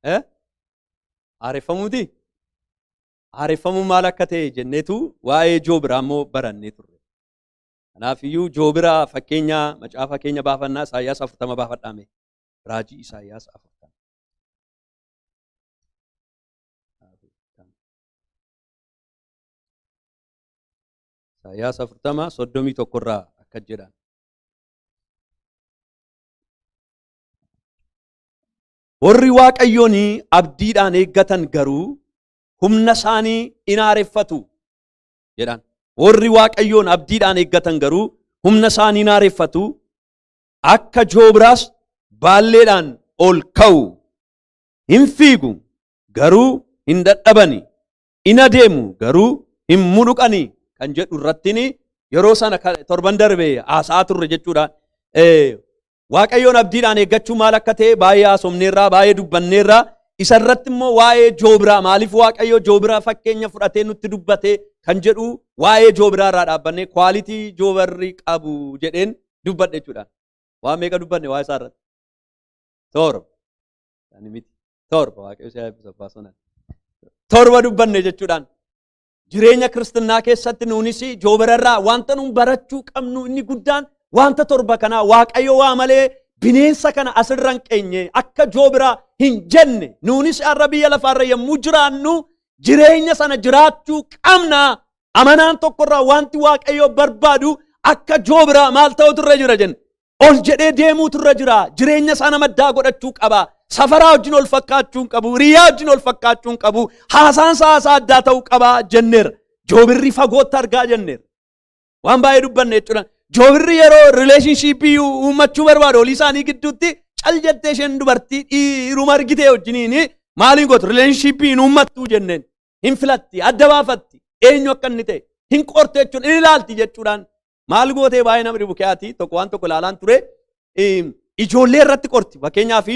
Eh? Haareffamuuti? Haareffamuun maal akka ta'e jenneetu waa'ee joobiraa immoo barannee turre. Kanaafiyyuu joobira fakkeenya macaafa keenya baafannaa Isaayyaas 40 baafadhaame. Raajii Isaayyaas 40. Isaayyaas 40 31 irraa akka jedhan. Warri Waaqayyoon abdiidhaan eeggatan garuu humna isaanii in haareffatu jedhan. Warri Waaqayyoon abdiidhaan eeggatan garuu humna isaanii in haareffatu, akka joobiraas baalleedhaan ol ka'u. Hin fiigu garuu hin dadhabani, in adeemu garuu hin mudhuqani kan jedhu irrattiin yeroo sana torban darbe haasa'aa turre jechuudha. Waaqayyoon abdiidhaan eeggachuu maal akka ta'e baay'ee haasofneerraa, baay'ee dubbanneerraa. Isa irratti immoo waa'ee joobiraa, maaliif Waaqayyo joobiraa fakkeenya fudhatee nutti dubbate kan jedhu waa'ee joobiraa irraa dhaabbannee kwaalitii joobarri qabu jedheen dubbadhe jechuudha. Waan meeqa dubbanne waa'ee isaa irratti? 7. Ani miti. 7 Waaqayyo si haa eebbisu abbaa sonaa. 7 dubbanne jechuudhaan. Jireenya kiristinnaa keessatti nuunis joobararraa wanta nuun barachuu qabnu inni guddaan wanta 7 kanaa. Waaqayyo waa malee bineensa kana asirra hin qeenye, akka joobiraa hin jenne. Nuunis har'a biyya lafaarra yommuu jiraannu jireenya sana jiraachuu qabna. Amanaan tokkorraa wanti Waaqayyo barbaadu akka joobiraa maal ta'utu irra jira jenne? Ol jedhee deemuutu irra jira. Jireenya isaa nama addaa godhachuu qaba. Safaraa wajjin ol fakkaachuu hin qabu. Hiriyaa wajjin ol fakkaachuu hin qabu. Haasaan isaa haasaa addaa ta'uu qaba jenneera. Joobirri fagootti argaa jenneera. Waan baay'ee dubbanne jechuudha. Joobirri yeroo rileeshinshiippii uummachuu barbaadu olii isaanii gidduutti cal jettee isheen dubartii dhiiruma argitee wajjiniin maaliin gootu rileeshinshiippii hin uummattuu jenneen. Hin filatti, adda baafatti, eenyu akka inni ta'e hin qorte jechuun, hin ilaalti jechuudhaan. Maal gootee baay'ee nama dhibu keeyaati tokko waan tokko ilaalaan ture. Ijoollee irratti qorti. Fakkeenyaaf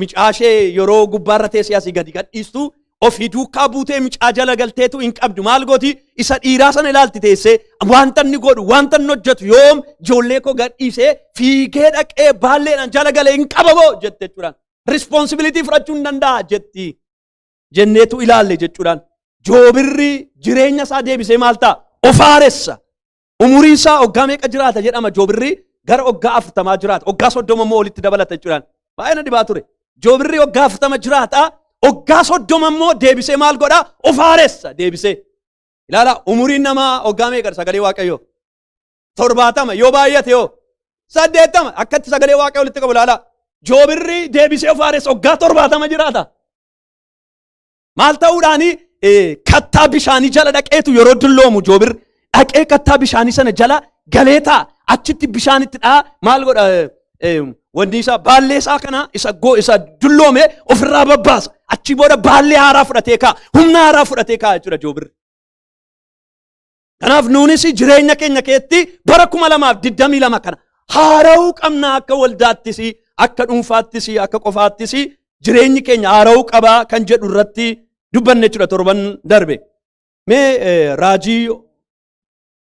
micaashee yeroo gubbaarra teessee asii gadi gadhiistu ofii duukaa buutee micaa jala galteetu hin qabdu. Maal gooti? Isa dhiiraa sana ilaalti teessee, wanta inni godhu, wanta inni hojjetu, yoom ijoollee koo gadhiisee fiigee dhaqee baalleedhaan jala galee hin qabamoo jette jechuudhaan. Responsibility fudhachuu hin danda'a jetti jenneetu ilaalle jechuudhaan. Joobirri jireenya isaa deebisee maal ta'a? Of haaressa. Umuriin isaa waggaa meeqa jiraata jedhama? Joobirri gara waggaa 40 jiraata. Waggaa 30 immoo walitti dabalata jechuudhaan. Baay'ee na dhibaa ture. Joobirri waggaa 40 jiraata. Waggaa 30 immoo deebisee maal godha? Of haaressa deebisee. Ilaala, umuriin namaa waggaa meeqa sagalee Waaqayyoo? 70 yoo baay'ate yoo 80 akkatti sagalee Waaqayyoo walitti qabu ilaala. Joobirri deebisee of haaressa, waggaa 70 jiraata. Maal ta'uudhaani? Kattaa bishaanii jala dhaqeetu yeroo dulloomu joobirri dhaqee kattaa bishaanii sana jala galee ta'a. Achitti bishaan itti dha'a, maal godha? Wanni isaa baallee isaa kana isa goo isa dulloome ofirraa babbaasa. Achi booda baallee haaraa fudhatee ka'a. Humna haaraa fudhatee ka'a jechuudha joobirri. Kanaaf nuunis jireenya keenya keessatti bara 2022 kana haara'uu qabna. Akka waldaattis, akka dhuunfaattis, akka qofaattis jireenyi keenya haara'uu qabaa kan jedhu irratti dubbanne jechuudha torban darbe. Mee raajii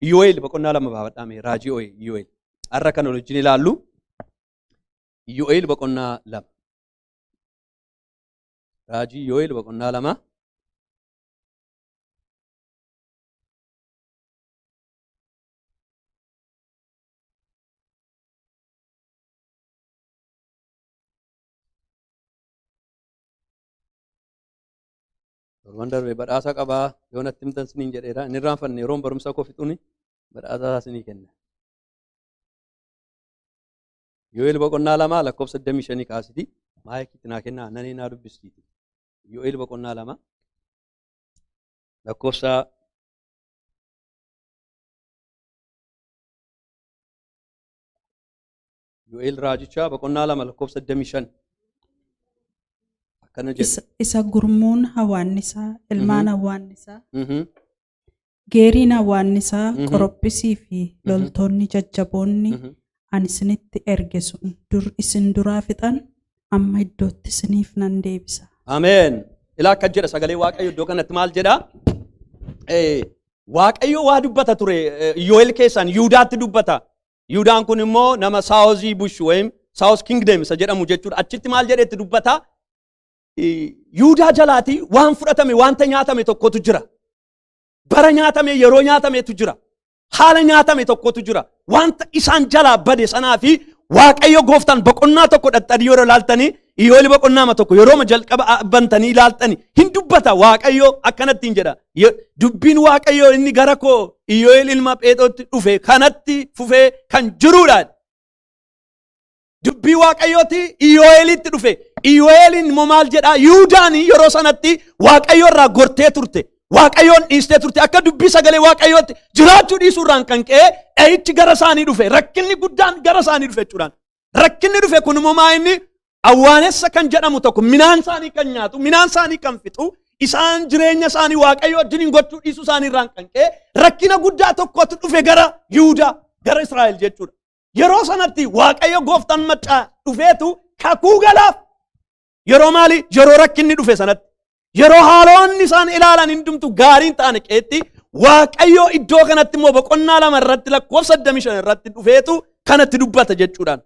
Iyoo'el boqonnaa 2 baafadhaa. Mee raajii Iyoo'el har'a kan wajjin ilaallu Iyoo'el boqonnaa 2. Raajii Iyoo'el boqonnaa 2. Torban darbe badhaasa qabaa yoo natti himtan siniin jedheera. Inni irraanfanne yeroon barumsa koo fixuuni badhaasa isaa sinii kenna. Yo'eel boqonnaa 2 lakkoofsa 25 kaasiti maayikiitti naa kennaa, nanii naa dubbistiiti. Yo'eel boqonnaa 2 lakkoofsa Yo'eel raajichaa boqonnaa 2 lakkoofsa 25 akkana jedha. Isa gurmuun hawaannisaa, ilmaan hawaannisaa, geeriin hawaannisaa, qorophisii fi loltoonni jajjaboonni ani isinitti erge sun dur isin duraa fixan amma iddootti isiniif nan deebisa. Ameen. Ilaa, akka jedha sagalee Waaqayyo iddoo kanatti maal jedha? Waaqayyo waa dubbata ture Yo'eel keessaan Yihudaatti dubbata. Yihudaan kun immoo nama Saawuzii Bush wayim Saawuz Kingdom isa jedhamu jechuudha. Achitti maal jedheetti dubbata? Yihudaa jalaatii waan fudhatame, wanta nyaatame tokkotu jira. Bara nyaatame, yeroo nyaatametu jira. Haala nyaatame tokkotu jira. Wanta isaan jalaa bade sanaa fi Waaqayyo gooftaan boqonnaa 1 dhaxxanii yeroo ilaaltanii, Iyoo'el boqonnaa 1 yeroo jalqaba bantanii ilaaltanii hin dubbata. Waaqayyo akkanattiin jedha. Dubbiin Waaqayyo inni gara koo Iyoo'el ilma Pheexootti dhufe kanatti fufee kan jiruudha. Dubbii Waaqayyooti Iyoo'elitti dhufe. Iyoo'eliin immoo maal jedhaa? Yihuudaan yeroo sanatti Waaqayyo irraa gortee turte. Waaqayyoon dhiistee turte. Akka dubbii sagalee Waaqayyootti jiraachuu dhiisuu irraan kan ka'e dha'ichi gara isaanii dhufe. Rakkinni guddaan gara isaanii dhufe jechuudhaan. Rakkinni dhufe kun immoo maa inni awwaanessa kan jedhamu tokko, minaan isaanii kan nyaatu, minaan isaanii kan fixu, isaan jireenya isaanii Waaqayyo wajjiniin gochuu dhiisuu isaanii irraan kan ka'e rakkina guddaa tokkotu dhufe gara Yihudaa, gara Israa'el jechuudha. Yeroo sanatti Waaqayyo gooftaan maccaa dhufeetu kakuu galaaf. Yeroo maali? Yeroo rakkinni dhufe sanatti. Yeroo haalonni isaan ilaalan hundumtu gaariin ta'an qeetti, Waaqayyo iddoo kanatti immoo boqonnaa 2 irratti lakkoofsa 25 irratti dhufeetu kanatti dubbata jechuudhaan.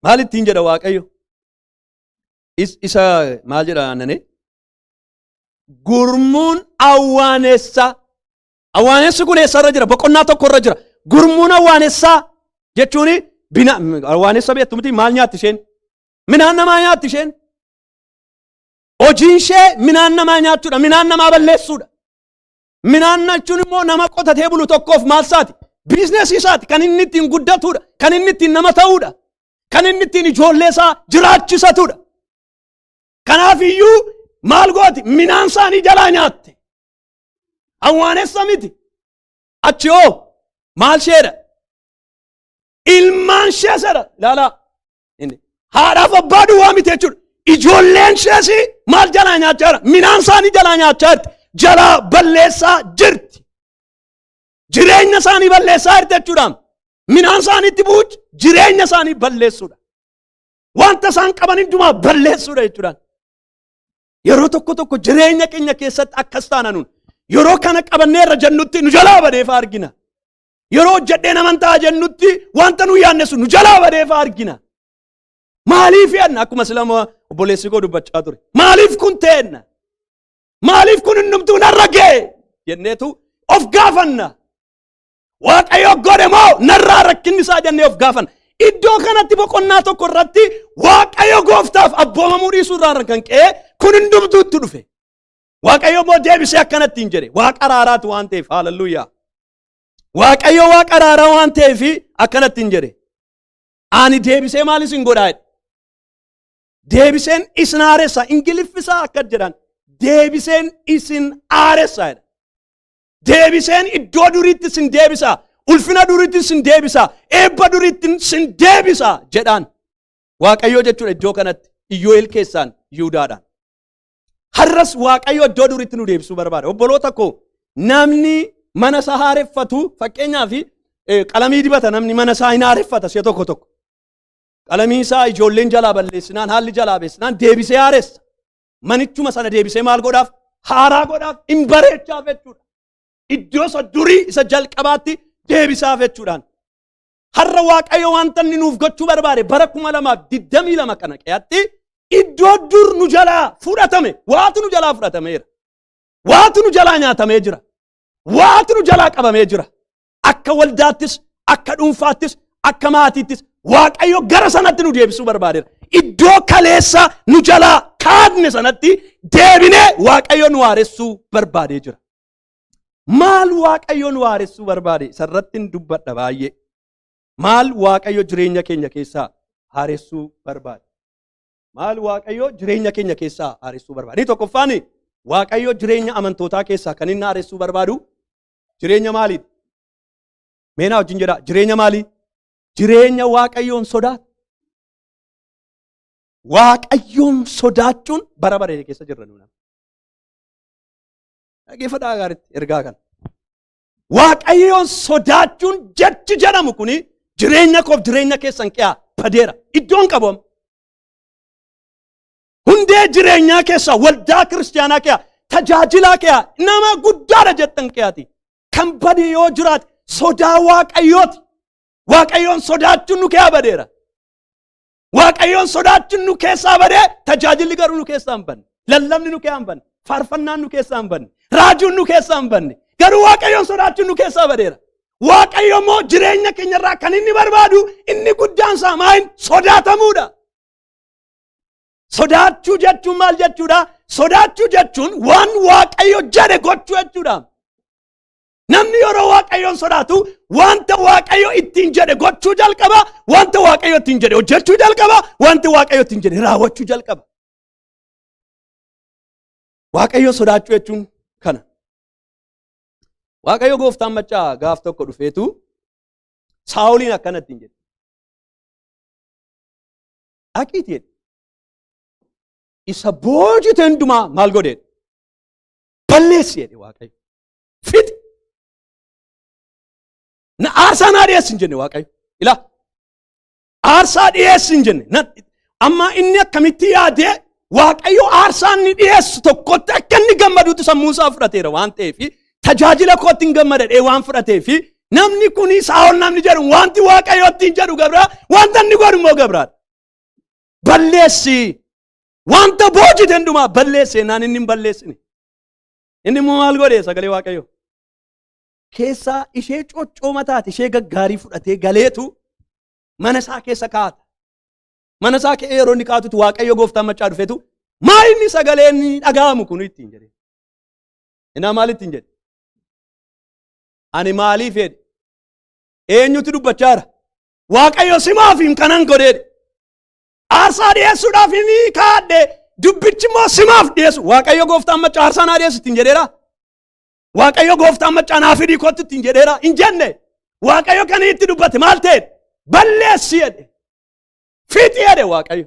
Maal ittiin jedha Waaqayyo? Isa maal jedha nane? Gurmuun awwaanessaa. Awwaanessi kun eessarra jira? Boqonnaa 1 irra jira. Gurmuun awwaanessaa jechuun bina awwaanessa beektu miti? Maal nyaatti isheen? Minaan namaa nyaatti isheen. Hojiin ishee minaan namaa nyaachuudha. Minaan namaa balleessuudha. Minaan jechuun immoo nama qotatee bulu tokkoof maal isaati? Biiznesii isaati. Kan inni ittiin guddatudha. Kan inni ittiin nama ta'uudha. Kan inni ittiin ijoollee isaa jiraachisatudha. Kanaaf iyyuu maal gooti? Minaan isaanii jalaa nyaatte. Awwaanessa miti. Achi hoo maal isheedha? Ilmaan ishee sedha. Ilaalaa. Inni haadhaaf abbaa duwwaa miti jechuudha. Ijoolleen ishees maal jalaa nyaachaa jira? Minaan isaanii jalaa nyaachaa jirti. Jalaa balleessaa jirti. Jireenya isaanii balleessaa jirti jechuudha. Minaan isaaniitti bu'uuch jireenya isaanii balleessuudha. Wanta isaan qaban hundumaa balleessuudha jechuudha. Yeroo tokko tokko jireenya keenya keessatti akkas taana nuun. Yeroo kana qabanneerra jennutti nu jalaa badeefa argina. Yeroo hojjedhee naman ta'a jennutti wanta nu yaadne sun nu jalaa badeefa argina. Maaliif yaadna? Akkuma silama obboleessi koo dubbachaa ture. Maaliif kun ta'enna? Maaliif kun hundumtuu narra ga'e? Jenneetu of gaafanna. Waaqayyo godhe moo narraa rakkinni isaa jennee of gaafanna. Iddoo kanatti boqonnaa 1 irratti Waaqayyo gooftaaf abboomamuu dhiisuu irraa kan ka'e kun hundumtuu itti dhufe. Waaqayyo immoo deebisee akkanatti hin jedhe. Waaqa araaraatu waan ta'eef, haaleluyyaa. Waaqayyo waaqa araaraa waan ta'eef akkanatti hin jedhe. Ani deebisee maal isin godhaa jedhe? Deebiseen isin haaressa. Ingiliffisaa akka jedhan deebiseen isin haaressa jedha. Deebiseen iddoo duriitti isin deebisa. Ulfina duriitti isin deebisa. Eebba duriitti isin deebisa jedhaan. Waaqayyo jechuudha iddoo kanatti Iyyoo'el keessaan Yihudaadhaan. Har'as Waaqayyo iddoo duriitti nu deebisuu barbaada. Obboloota koo, namni mana isaa haareffatu, fakkeenyaaf qalamii dibata, namni mana isaa hin haareffata si'a tokko tokko. Qalamii isaa ijoolleen jalaa balleessinaan, haalli jalaa balleessinaan deebisee haaressa. Manichuma sana deebisee maal godhaaf? Haaraa godhaaf, hin bareechaaf jechuudha. Iddoo isa durii isa jalqabaatti deebisaaf jechuudhaan. Har'a Waaqayyo wanta inni nuuf gochuu barbaade bara 2022 kana keessatti iddoo dur nu jalaa fudhatame, waatu nu jalaa fudhatameera. Waatu nu jalaa nyaatamee jira. Waatu nu jalaa qabamee jira. Akka waldaattis, akka dhuunfaattis, akka maatiittis Waaqayyo gara sanatti nu deebisuu barbaadeera. Iddoo kaleessa nu jalaa kaadne sanatti deebinee Waaqayyo nu haaressuu barbaadee jira. Maal Waaqayyo nu haaressuu barbaade? Isarratti hin dubbadha baay'ee. Maal Waaqayyo jireenya keenya keessaa haaressuu barbaade? Maal Waaqayyo jireenya keenya keessaa haaressuu barbaade? Inni tokkoffaan, Waaqayyo jireenya amantootaa keessaa kan inni haaressuu barbaadu jireenya maaliidha? Meenaa wajjin jedhaa, jireenya maalii? Jireenya Waaqayyoon sodaatu. Waaqayyoon sodaachuun bara bareede keessa jirra nuuna. Dhaggeeffadhaa gaariitti ergaa kana. Waaqayyoon sodaachuun jechi jedhamu kuni jireenya koof jireenya keessan qe'aa badeera. Iddoon qabu amma. Hundee jireenyaa keessaa, waldaa kiristaanaa keessa, tajaajilaa keessa, nama guddaadha jettan keessaati. Kan bade yoo jiraate sodaa Waaqayyooti. Waaqayyoon sodaachuun nu keessa badeera. Waaqayyoon sodaachuun nu keessaa badee, tajaajilli garuu nu keessaa hin banne. Lallabni nu keessaa hin banne. Faarfannaan nu keessaa hin banne. Raajuun nu keessaa hin banne. Garuu Waaqayyoon sodaachuun nu keessaa badeera. Waaqayyo immoo jireenya keenyarraa kan inni barbaadu inni guddaan isaa maal? Sodaatamuudha. Sodaachuu jechuun maal jechuudha? Sodaachuu jechuun waan Waaqayyo jedhe gochuu jechuudha. Namni yeroo Waaqayyoon sodaatu wanta Waaqayyo ittiin jedhe gochuu jalqaba, wanta Waaqayyo ittiin jedhe hojjechuu jalqaba, wanta Waaqayyo ittiin jedhe raawwachuu jalqaba. Waaqayyo sodaachuu jechuun kana. Waaqayyo gooftaan maccaa gaaf tokko dhufeetu Saa'oliin akkana ittiin jedhe. "Dhaqiitii," jedhe, "isa boojite hundumaa maal godhe? Balleessi," jedhe Waaqayyo. "Fixi. Na aarsaa naa dhiyeessi hin jenne Waaqayyo. Ilaa, aarsaa dhiyeessi hin jenne. Amma inni akkamitti yaadee, Waaqayyo aarsaa inni dhiyeessu tokkotti akka inni gammadutti sammuu isaa fudhateera waan ta'eef, tajaajila kootti hin gammadadhee waan fudhateef, namni kuni Saa'ol namni jedhu wanti Waaqayyo ittiin jedhu gabraa, wanta inni godhu immoo gabraadha. "Balleessi, wanta boojite hundumaa balleessi" jennaan inni hin balleessine. Inni immoo maal godhe? Sagalee Waaqayyo keessaa ishee coccooma taate, ishee gaggaarii fudhatee galeetu mana isaa keessa kaa'ata. Mana isaa keessa yeroo inni kaa'atutti Waaqayyo gooftaan maccaa dhufeetu, "Maal inni sagalee inni dhaga'amu kun?" ittiin jedhe. Innaa maal ittiin jedhe? "Ani maaliif?" jedhe. "Eenyutu dubbachaa jira?" "Waaqayyo simaaf hin kanan godheedhe. Aarsaa dhiyeessuudhaaf inni kaadhe, dubbichi immoo simaaf dhiyeessu." Waaqayyo gooftaan maccaa aarsaa naa dhiyeessu ittiin jedheera. Waaqayyo gooftaan maccaa naa fidii kottu ittiin jedheera hin jenne. Waaqayyo kan itti dubbate maal ta'e? "Balleessi," jedhe. "Fixi," jedhe Waaqayyo.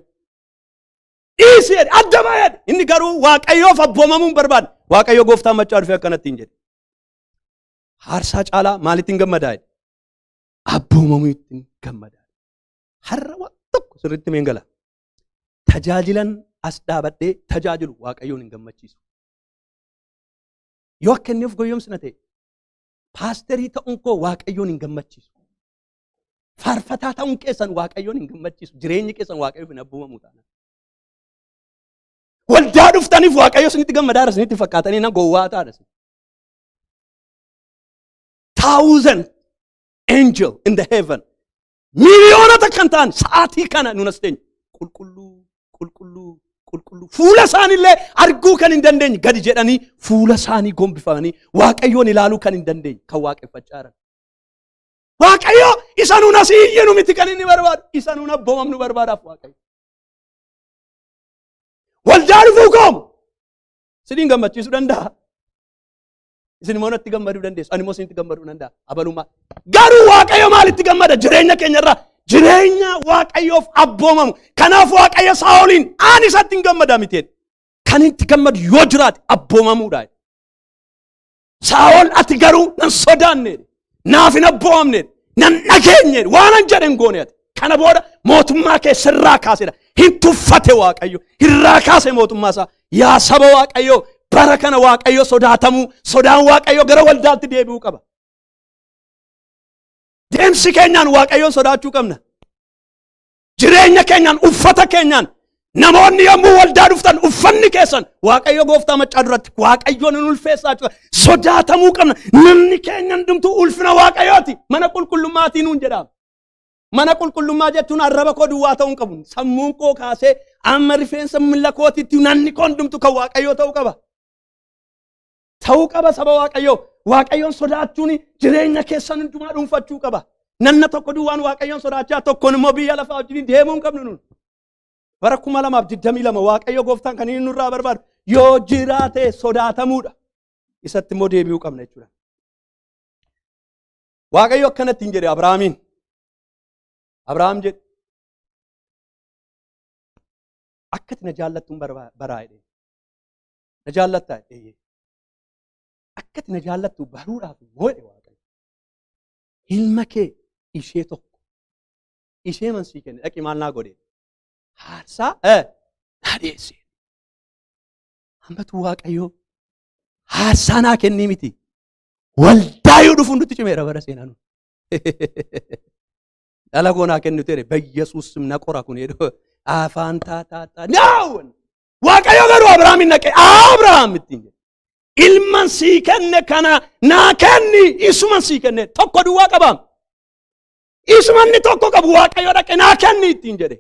"Dhiisi," jedhe. "Adda ba'i," jedhe. Inni garuu Waaqayyoof abboomamuu hin barbaadne. Waaqayyo gooftaan maccaa dhufee akkanatti hin jedhe. "Aarsaa caalaa maalittiin gammadaa?" jedhe. "Abboomamuu ittiin gammadaa." Har'a waan tokko sirriitti meen gala. Tajaajilan as dhaabadhee tajaajilu Waaqayyoon hin gammachiisu. Yoo akka inni of goyyomsina ta'e, paasterii ta'uun koo Waaqayyoon hin gammachiisu. Faarfataa ta'uun keessan Waaqayyoon hin gammachiisu. Jireenyi keessan Waaqayyoof hin abboomamu taana. Waldaa dhuftaniif Waaqayyo isinitti gammadaara isinitti fakkaatanii na gowwaa taadha. Thousand angel in the heaven, miiliyoonota kan ta'an, sa'aatii kana nun as teenye, qulqulluu, qulqulluu, qulqulluu, fuula isaaniillee arguu kan hin dandeenye, gadi jedhanii fuula isaanii gombifamanii Waaqayyoon ilaaluu kan hin dandeenye kan waaqeffachaa jiran. Waaqayyo isa nun asii iyyinu miti kan inni barbaadu, isa nun abboomamnu barbaadaaf Waaqayyo. Waldaa dhufuu koomu isiniin gammachiisuu danda'a. Isin immoo natti gammaduu dandeessu. Ani immoo isinitti gammaduu danda'a. Abalummaa. Garuu Waaqayyo maalitti gammada? Jireenya keenyarraa. Jireenya Waaqayyoof abboomamu. Kanaaf Waaqayyo Saa'oliin, "Ani isatti hin gammada miti. Kan itti gammadu yoo jiraate abboomamuudha. Saa'ol, ati garuu nan sodaanne, naaf hin abboomamne, nan dhageenye, waan an jedhe hin goone ati. Kana booda mootummaa kee sirraa kaasedha." Hin tuffate Waaqayyo. Hirraa kaase mootummaa isaa. Yaa saba Waaqayyo, bara kana Waaqayyo sodaatamuu, sodaan Waaqayyo gara waldaatti deebi'uu qaba. Deemsi keenyaan Waaqayyoon sodaachuu qabna. Jireenya keenyaan, uffata keenyaan, namoonni yommuu waldaa dhuftan uffanni keessan Waaqayyo gooftaa maccaa duratti Waaqayyoon hin ulfeessaa jechuudha. Sodaatamuu qabna. Namni keenya hundumtuu ulfina Waaqayyooti. Mana qulqullummaatii nuun jedhama. Mana qulqullummaa jechuun arraba koo duwwaa ta'uu hin qabu. Sammuun koo kaasee amma rifeensa miila kootiitti namni koo hundumtuu kan Waaqayyoo ta'uu qaba. Ta'uu qaba, saba Waaqayyoo. Waaqayyoon sodaachuun jireenya keessan hundumaa dhuunfachuu qaba. Nanna tokko duwwaan Waaqayyoon sodaachaa, tokkoon immoo biyya lafaa wajjin deemuu hin qabnu nun. Bara 2022 Waaqayyo gooftaan kan inni nurraa barbaadu yoo jiraate sodaatamuudha. Isatti immoo deebi'uu qabna jechuudha. Waaqayyo akkanatti hin jedhe Abrahaamiin. "Abrahaam," jedhe, "akka ati na jaallattuun baraa," jedhe. "Na jaallattaa?" "Eeyyee." "Akka ati na jaallattu baruudhaaf immoo," jedhe Waaqayyo, "ilma kee ishee tokko, ishee man sii kenne, dhaqi maal naa godhe? Aarsaa naa dhiyeesse." Hambatu Waaqayyo aarsaa naa kennii miti. Waldaa yoo dhufu nutti cimeera bara seenaa nu. Dhala koo naa kennitu jedhe. Bayyasuus na qora kun jedhu afaan taataa naaw. Waaqayyo garuu Abrahaamin naqe, Abrahaam ittiin jedhe. Ilman sii kenne kana naa kenni, isuman sii kenne tokko duwwaa qabaam. Isumanni tokko qabu Waaqayyo dhaqe naa kenni ittiin jedhe.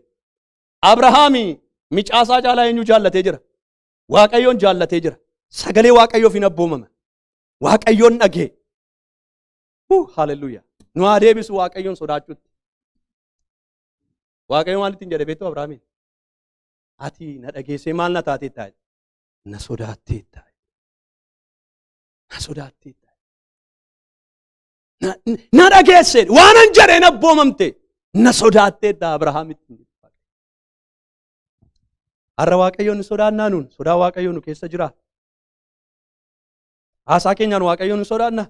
Abrahaami micaasaa caalaa eenyu jaallatee jira? Waaqayyoon jaallatee jira. Sagalee Waaqayyoof hin abboomama. Waaqayyoon dhagee. Hallelujah. Nu haa deebisu Waaqayyoon sodaachuutti. Waaqayyo maal ittiin jedhe beektu Abrahaamiin? Ati na dhageessee maal na taateetta? Na sodaatteetta. Na sodaatteetta. Na dhageesse, waanan jedheen abboomamte, na sodaatteetta Abrahaamitti. Har'a Waaqayyoon ni sodaannaa nuun? Sodaa Waaqayyoo nu keessa jira. Haasaa keenyaan Waaqayyoon ni sodaanna.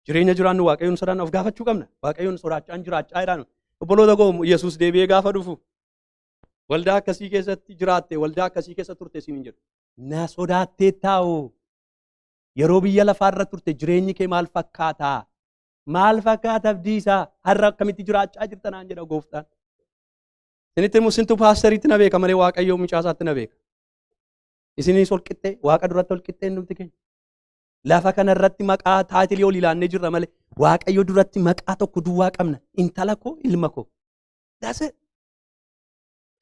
Jireenya jiraannu Waaqayyoon ni sodaanna, of gaafachuu qabna. Waaqayyoon sodaachaa jiraachaa jiraan. Obboloota koo, Yesuus deebi'ee gaafa dhufu waldaa akkasii keessatti jiraatte, waldaa akkasii keessa turte siin hin jedhu. Na sodaattee taa'u. Yeroo biyya lafaarra turte jireenyi kee maal fakkaataa? Maal fakkaata abdiisaa? Har'a akkamitti jiraachaa jirta naan jedha gooftaan. Isinitti immoo sintu paasteriitti na beeka malee Waaqayyoo mucaasaatti na beeka. Isinis ol qixxee, Waaqa duratti ol qixxee nuti keenya. Lafa kanarratti maqaa title ol ilaannee jirra malee Waaqayyo duratti maqaa tokko duwwaa qabna. Intala koo, ilma koo. That's it.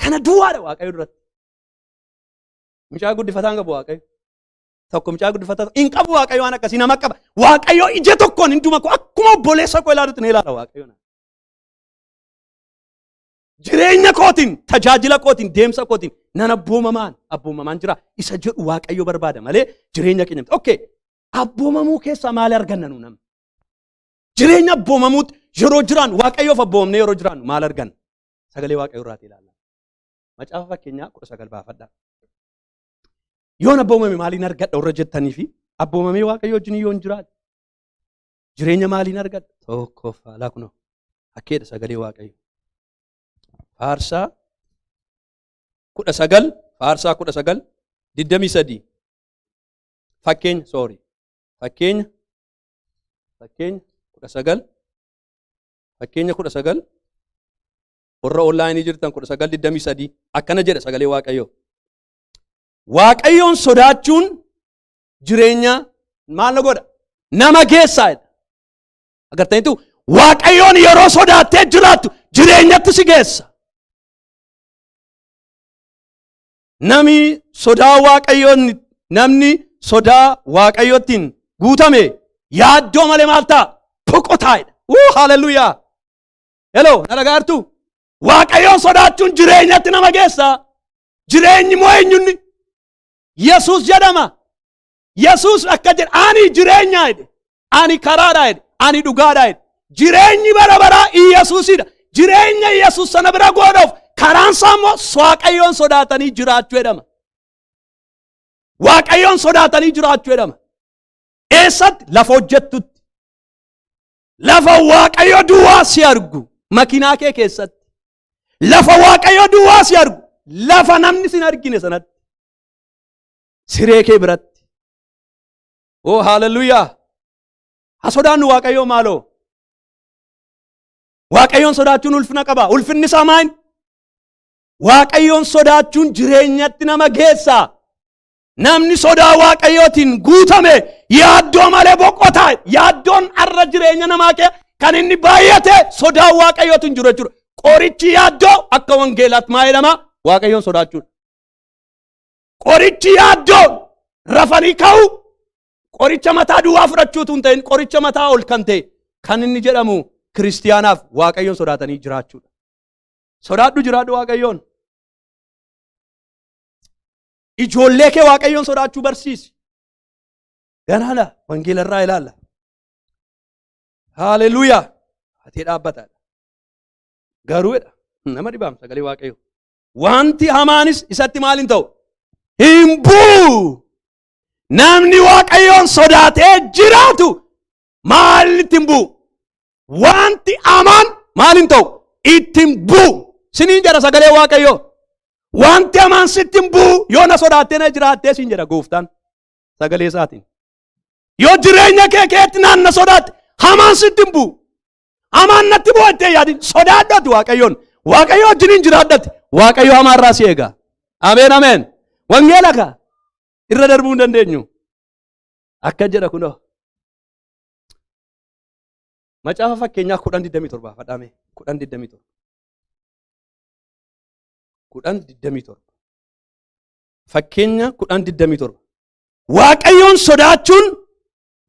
Kana duwwaadha Waaqayyo duratti. Mucaa guddifataan qabu Waaqayyo. Tokko mucaa guddifataa hin qabu Waaqayyo, waan akkasii nama qaba. Waaqayyo ija tokkoon hunduma koo akkuma obboleessa koo ilaalutti ni ilaala Waaqayyo. Jireenya kootiin, tajaajila kootiin, deemsa kootiin nan abboomamaan abboomamaan jira isa jedhu Waaqayyo barbaada malee jireenya keenya miti. Okay, abboomamuu keessaa maal arganna nu namni? Jireenya abboomamuutti yeroo jiraannu, Waaqayyoof abboomamnee yeroo jiraannu maal arganna? Sagalee Waaqayyoo irraatii ilaalla. Macaafa Fakkeenyaa 19 baafadhaa. Yoon abboomame maaliin argadha warra jettanii fi abboomamee Waaqayyo wajjin yoon jiraadhe jireenya maaliin argadha? Tokkoffaa, laa kunoo akkeedha sagalee Waaqayyo. Faarsaa 19, Faarsaa 19:23, Fakkeenya, sorry, Fakkeenya 19, Fakkeenya 19, warra online jirtan, 19:23 akkana jedha sagalee Waaqayyoo. Waaqayyoon sodaachuun jireenya maal na godha? Nama geessaa jedha. Agartaniitu, Waaqayyoon yeroo sodaattee jiraattu jireenyatti si geessa. Namni sodaa Waaqayyoon, namni sodaa Waaqayyoottiin guutame yaaddoo malee maal ta'a? Boqotaa jedha. Wuu, hallelujaa. Hello, na dhagaartu? Waaqayyoon sodaachuun jireenyatti nama geessa. Jireenyi moo eenyunni? Yesuus jedhama. Yesuus akka jedhe, ani jireenya jedhe. Ani karaadha jedhe. Ani dhugaadha jedhe. Jireenyi bara baraa Yesuusidha. Jireenya Yesuus sana bira godhuuf karaan isaa immoo Waaqayyoon sodaatanii jiraachuu jedhama. Waaqayyoon sodaatanii jiraachuu jedhama. Eessatti? Lafa hojjettutti. Lafa Waaqayyo duwwaa si argu. Makiinaa kee keessatti. Lafa Waaqayyo duwwaa si argu. Lafa namni sin argine sanatti. Siree kee biratti. Oh, hallelujah. Haa sodaannu Waaqayyoo maaloo. Waaqayyoon sodaachuun ulfina qaba. Ulfinni isaa maal? Waaqayyoon sodaachuun jireenyatti nama geessa. Namni sodaa Waaqayyootiin guutame yaaddoo malee boqotaa. Yaaddoon har'a jireenya namaa kee kan inni baay'ate sodaa Waaqayyootiin jiru jechuudha. Qorichi yaaddoo akka wangeelaatti maa jedhama? Waaqayyoon sodaachuudha. Qorichi yaaddoo rafanii ka'u qoricha mataa duwwaa fudhachuutu hin ta'in, qoricha mataa ol kan ta'e kan inni jedhamu kiristiyaanaaf Waaqayyoon sodaatanii jiraachuudha. Sodaadhu, jiraadhu Waaqayyoon. Ijoollee kee Waaqayyoon sodaachuu barsiisi. Ganaadha, wangeelarraa ilaalla. Haaleluuyaa. Atee dhaabbataadha. Garuudha nama dhibaam sagalee Waaqayyo. Wanti hamaanis isatti maal hin ta'u? Hin bu'u. Namni Waaqayyoon sodaatee jiraatu maal itti hin bu'u? Wanti hamaan maal hin ta'u? Itti hin bu'u. Siniin jedha sagalee Waaqayyoo. Wanti hamaan sitti hin bu'u yoo na sodaattee na jiraattee siin jedha gooftaan sagalee isaatiin. Yoo jireenya kee keetti naan na sodaatte, hamaan sitti hin bu'u. Hamaan natti bu'a jettee yaadin. Sodaadhati Waaqayyoon. Waaqayyo wajjiniin jiraadhati. Waaqayyo hamaarraa si eega. Ameen, ameen. Wangeela ka irra darbuu hin dandeenyu. Akka jedha kunoo. Macaafa Fakkeenyaa 10:27 fadhaame, 10:27. 10:27. Fakkeenya 10:27. Waaqayyoon sodaachuun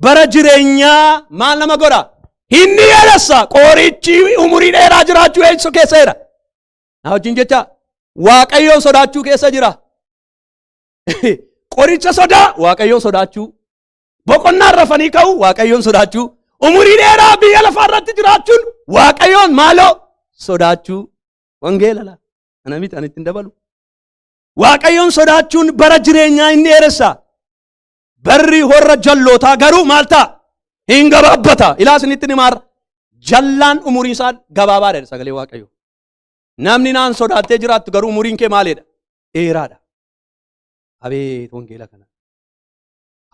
bara jireenyaa maal nama godha? Inni dheeressa. Qorichi umurii dheeraa jiraachuu eenyu keessa jira? Na wajjin jecha, Waaqayyoon sodaachuu keessa jira. Qoricha sodaa Waaqayyoon sodaachuu. Boqonnaan rafanii ka'u Waaqayyoon sodaachuu. Umurii dheeraa biyya lafaa irratti jiraachuun Waaqayyoon maaloo sodaachuu. Wangeela laa. Ana miti, ani ittiin dabalu. Waaqayyoon sodaachuun bara jireenyaa inni dheeressa. Barri warra jallootaa garuu maal ta'a? Hin gabaabbata. Ilaa, isinitti ni maarra. Jallaan umuriin isaa gabaabaadha sagalee Waaqayyo. Namni naan sodaattee jiraattu garuu umuriin kee maalidha? Dheeraadha. Abeet wangeela kana.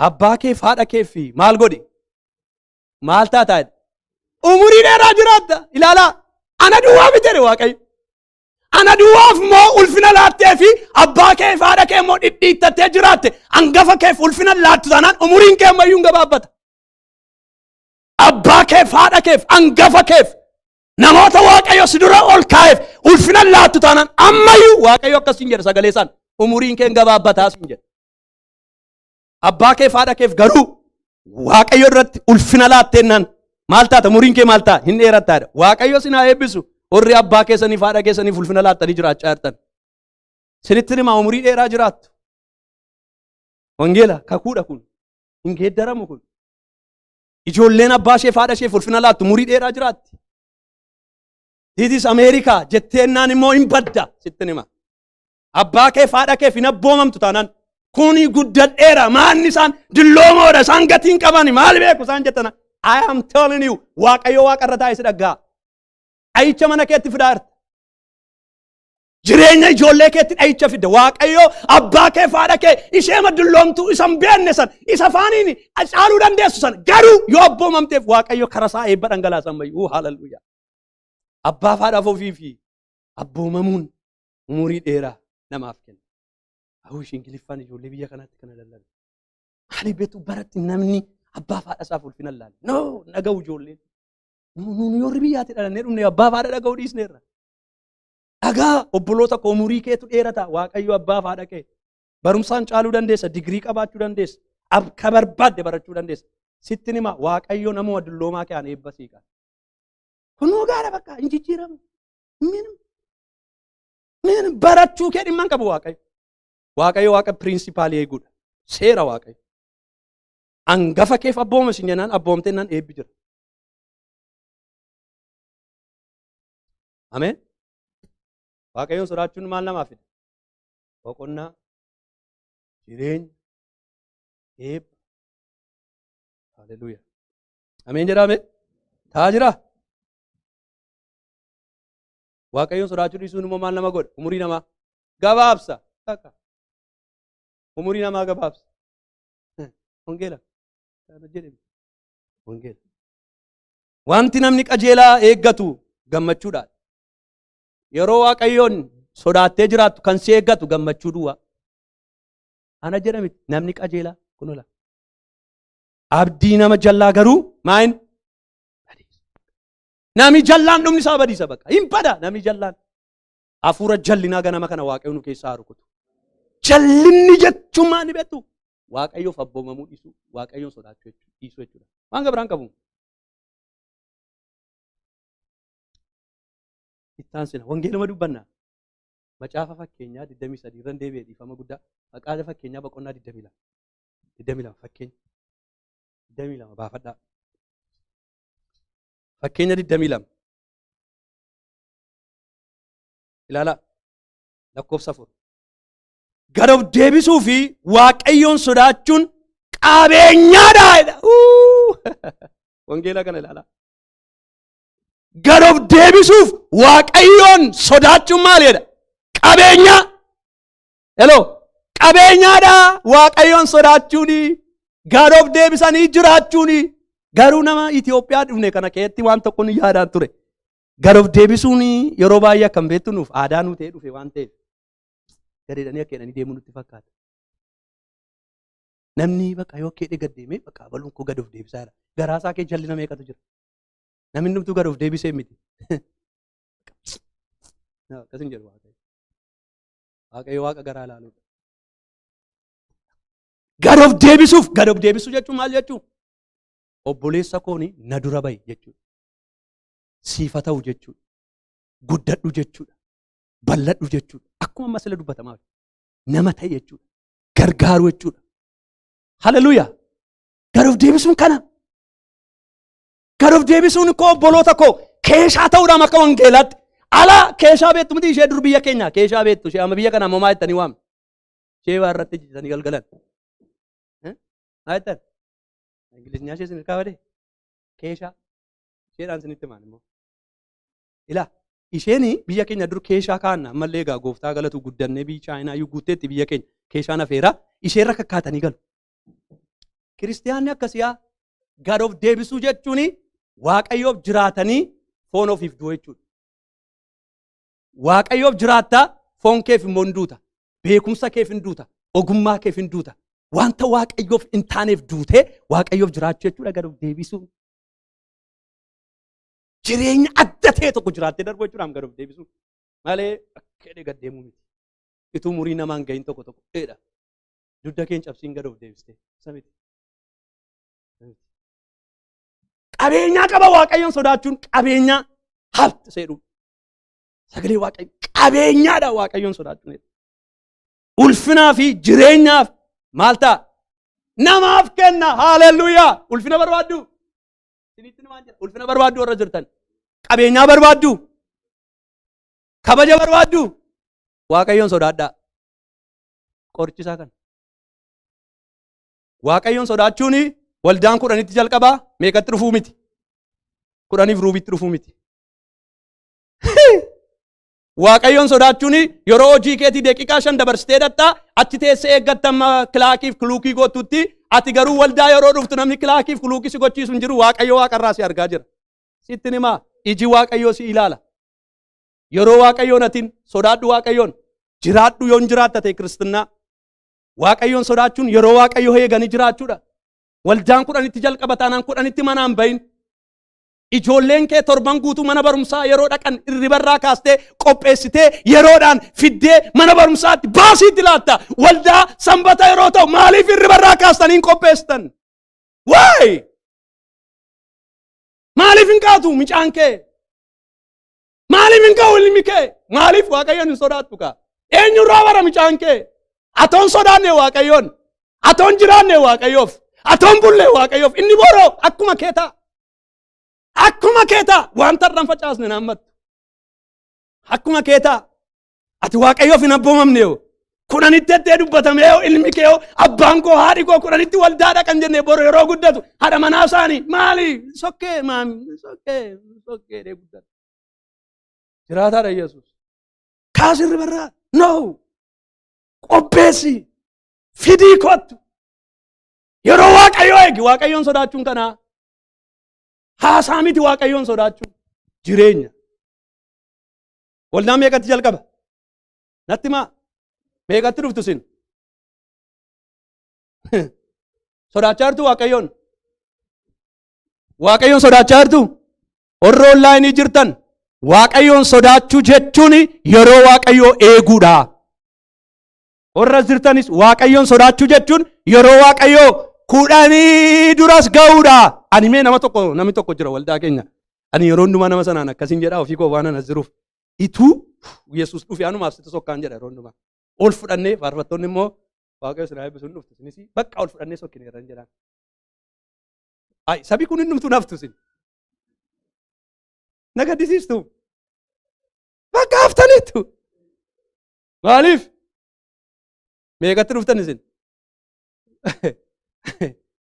Abbaa kee fi haadha kee fi maal godhi? Maal taataa? Umurii dheeraa jiraatta. Ilaalaa. Ana duwwaa miti jedhe Waaqayyo. Ana duwwaaf immoo ulfina laattee fi abbaa kee fi haadha kee immoo dhidhiittattee jiraatte, hangafa keef ulfina laattu taanaan umuriin kee ammayyuu hin gabaabbata. Abbaa keef, haadha keef, hangafa keef, namoota Waaqayyo si dura ol kaa'eef ulfina laattu taanaan ammayyuu Waaqayyo akkasiin jedha sagalee isaan, umuriin kee hin gabaabbataa siin jedha. Abbaa keef, haadha keef garuu Waaqayyo irratti ulfina laatteennaan maal taata? Umuriin kee maal ta'a? Hin dheerattaadha. Waaqayyo sin haa eebbisu. Warri abbaa keessaniif haadha keessaniif ulfina laattanii jiraachaa jirtan. Sinitti himaa, umurii dheeraa jiraattu. Wangeela kakuudha kun. Hin geeddaramu kun. Ijoolleen abbaa isheef haadha isheef ulfina laattu umurii dheeraa jiraatti. This is Ameerikaa jetteennaan immoo hin badda, sittin hima. Abbaa keef haadha keef hin abboomamtu taanaan, kuni guddadheera, maanni isaan dulloomoodha, isaan gatiin qabani, maal beeku isaan jettana. I am telling you, Waaqayyo waaqa irra taa'ee si dhagga'a. Dhayicha mana keetti fidaa jirta. Jireenya ijoollee keetti dhayicha fidda. Waaqayyo abbaa kee fi haadha kee isheema dulloomtuu isa hin beekne san, isa afaaniin caaluu dandeessu san garuu yoo abboomamteef, Waaqayyo karaa isaa eebba dhangalaasan bayyuu. Haaleluyyaa. Abbaa fi haadha ofii fi abboomamuun umurii dheeraa namaaf kenna. Hawwish Ingiliffaan ijoollee biyya kanaatti kana lallabe. Maali beektu, baratti namni abbaa fi haadha isaaf ulfina laala. No, dhaga'u ijoolleen. Nu warri biyyaatti dhalannee dhumne abbaa fi haadha dhaga'uu dhiisneerra. Dhagaa, obboloota koo, umurii keetu dheerata. Waaqayyo abbaa fi haadha kee. Barumsaan caaluu dandeessa, digirii qabaachuu dandeessa, akka barbaadde barachuu dandeessa. Sitti hima, Waaqayyo nama dulloomaa kee aan eebba siiqa. Kunoo gaara bakka hin jijjiiramu. Min barachuu kee dhimma hin qabu Waaqayyo. Waaqayyo Waaqa principle eeguudha. Seera Waaqayyo. Hangafa keef abbooma isin jennaan, abboomtee naan eebbi jira. Ameen. Waaqayyoon sodaachuun maal namaa fida? Boqonnaa, jireenya, eebba. Haleluuyaa. Ameen jedhame. Taa jira. Waaqayyoon sodaachuu dhiisuun immoo maal nama godha? Umurii namaa gabaabsa. Takka. Umurii namaa gabaabsa. Wangeela. Wangeela. Wanti namni qajeelaa eeggatu gammachuudha. Yeroo Waaqayyoon sodaattee jiraattu kan si eeggatu gammachuu duwwaa. Ana jedhame, namni qajeelaa kunula. Abdii nama jallaa garuu maayin? Namni jallaan dhumni isaa badiisa bakka. Hin bada namni jallaan. Hafuura jallinaa ganama kana Waaqayyo nu keessaa haa rukutu. Jallinni jechuun maal ni beektu? Waaqayyoof abboomamuu dhiisuu, Waaqayyoon sodaachuu dhiisuu jechuudha. Waan biraan qabu. Ittaansina wangeeluma dubbanna. Macaafa Fakkeenyaa 23 irran deebi'ee, dhiifama guddaa. Macaafa Fakkeenyaa boqonnaa 22. 22, Fakkeenya. 22 baafadhaa. Fakkeenya 22. Ilaalaa, lakkoofsa 4. Gad of deebisuu fi Waaqayyoon sodaachuun qabeenyaadha jedha. Wangeela kana ilaalaa. Gad of deebisuuf Waaqayyoon sodaachuun maal jedha? Qabeenyaa. Hello. Qabeenyaadha Waaqayyoon sodaachuuni. Gad of deebisanii jiraachuuni. Garuu nama Itoophiyaa dhufne kana keessatti waan tokko ni yaadaan ture. Gad of deebisuun yeroo baay'ee akkam beektu nuuf aadaa nu ta'ee dhufe waan ta'eef. Gad jedhanii akka jedhanii deemuu nutti fakkaata. Namni bakka yoo akka jedhee gad deemee bakka abaluun koo gad of deebisaa jira. Garaa isaa keessa jalli nama meeqatu jira. Namni hundumtuu gad of deebisee miti. Akkas hin jedhu Waaqayyo. Waaqayyo Waaqa garaa ilaaluudha. Gad of deebisuuf, gad of deebisuu jechuun maal jechuu? Obboleessa kooni na dura bahi jechuudha. Siifa ta'u jechuudha. Guddadhu jechuudha. Bal'adhu jechuudha. Akkuma amma sila dubbatamaa nama ta'e jechuudha. Gargaaru jechuudha. Haleluuyaa. Gad of deebisuun kana. Gad of deebisuun koo, obboloota koo, keeshaa ta'uudhaan akka wangeelaatti. Ala keeshaa beektu miti ishee dur biyya keenya keeshaa beektu ishee amma biyya kana ammoo maa jettanii waamtu? Ishee waa irratti jijjitanii galgalan. Maa jettan? Ingiliziyaa ishee isin hirkaa badee? Keeshaa. Isheedhaan isinitti himaan immoo. Ilaa, isheen biyya keenya dur keeshaa kaanna, ammallee egaa gooftaa galatu guddannee biyyi Chaayinaa iyyuu guutteetti, biyya keenya keeshaan hafeera, isheerra kakkaatanii galu. Kiristiyaanni akkasii gad of deebisuu jechuun Waaqayyoof jiraatanii foon ofiif du'u jechuudha. Waaqayyoof jiraattaa, foon keef immoo hin duuta. Beekumsa keef hin duuta. Ogummaa keef hin duuta. Wanta Waaqayyoof hin taaneef duutee Waaqayyoof jiraachuu jechuudha gad of deebisuu. Jireenya adda ta'e tokko jiraattee darbu jechuudha gad of deebisuu. Malee akka jedhee gad deemuu miti. Ituu murii namaan gahin tokko tokko dheedha. Dugda keen cabsiin gad of deebistee. Isa miti. Qabeenyaa qaba Waaqayyoon sodaachuun, qabeenyaa hafti seedhu. Sagalee Waaqayyo qabeenyaadha Waaqayyoon sodaachuun. Ulfinaa fi jireenyaaf maal ta'a? Namaaf kenna. Haalelluuyaa. Ulfina barbaaddu. Isinitti namaan jira. Ulfina barbaaddu warra jirtan. Qabeenyaa barbaaddu. Kabaja barbaaddu. Waaqayyoon sodaadhaa. Qorichi isaa kana. Waaqayyoon sodaachuun waldaan 10tti jalqabaa meeqatti dhufuu miti. Kudhaniif ruubitti dhufuu miti. Waaqayyoon sodaachuun yeroo hojii keetii daqiiqaa 5 dabarsitee dhattaa achi teessee eeggatta amma kilaakiif kiluukii gootutti, ati garuu waldaa yeroo dhuftu namni kilaakiif kiluukii si gochiisu hin jiru. Waaqayyo waaqarraa si argaa jira. Sitti himaa, iji Waaqayyoo si ilaala. Yeroo Waaqayyoon atiin sodaadhu, Waaqayyoon jiraadhu yoon jiraatta ta'e kiristinnaa. Waaqayyoon sodaachuun yeroo Waaqayyo eeganii jiraachuudha. Waldaan 10tti jalqaba taanaan 10tti manaan bahin. Ijoolleen kee torban guutuu mana barumsaa yeroo dhaqan irribarraa kaastee qopheessitee yeroodhaan fiddee mana barumsaatti baasiitti laatta. Waldaa sanbata yeroo ta'u maaliif irribarraa kaastanii hin qopheessitan? Waay! Maaliif hin kaatu mucaan kee? Maaliif hin ka'u ilmi kee? Maaliif Waaqayyoon hin sodaattu kaa? Eenyurraa bara mucaan kee? Atoon sodaanne Waaqayyoon. Atoon jiraanne Waaqayyoof. Atoon bulle Waaqayyoof. Inni boroo akkuma kee ta'a. Akkuma kee ta'a. Wanta irraan facaasne naammattu. Akkuma kee ta'a. Ati Waaqayyoof hin abboomamne yoo. 10tti ettee dubbatamee yoo ilmi kee yoo abbaan koo haadhi koo 10tti waldaadha kan jenne, boru yeroo guddatu haadha manaa isaanii maali, sokkee maami, sokkee sokkee dhee guddatu. Jiraataadha Yesuus. Kaasirri barraa no qopheessi fidii kottu, yeroo Waaqayyoo eegi. Waaqayyoon sodaachuun kanaa haasaa miti, Waaqayyoon sodaachuun jireenya. Waldaan meeqatti jalqaba? Natti maa, meeqatti dhuftu sin? Sodaachaa jirtu Waaqayyoon? Waaqayyoon sodaachaa jirtu? Warra onlaayinii jirtan, Waaqayyoon sodaachuu jechuun yeroo Waaqayyoo eeguudha. Warra jirtanis, Waaqayyoon sodaachuu jechuun yeroo Waaqayyoo 10 duras ga'uudha. Ani mee nama tokko, namni tokko jira waldaa keenya. Ani yeroo hundumaa nama sanaan akkasin jedha, ofii koo waan anas jiruuf. Ituu Yesuus dhufe anumaaf sitti sokkaan jedha yeroo hundumaa. Ol fudhannee faarfattoonni immoo Waaqayyo sinaa eebbisu, hin dhuftu isinis bakka ol fudhannee sokkineerra hin jedhaan. Ay, sabi kun hundumtuu naftu isin. Na gaddisiistu. Bakka haftaniittu. Maaliif? Meeqatti dhuftan isin?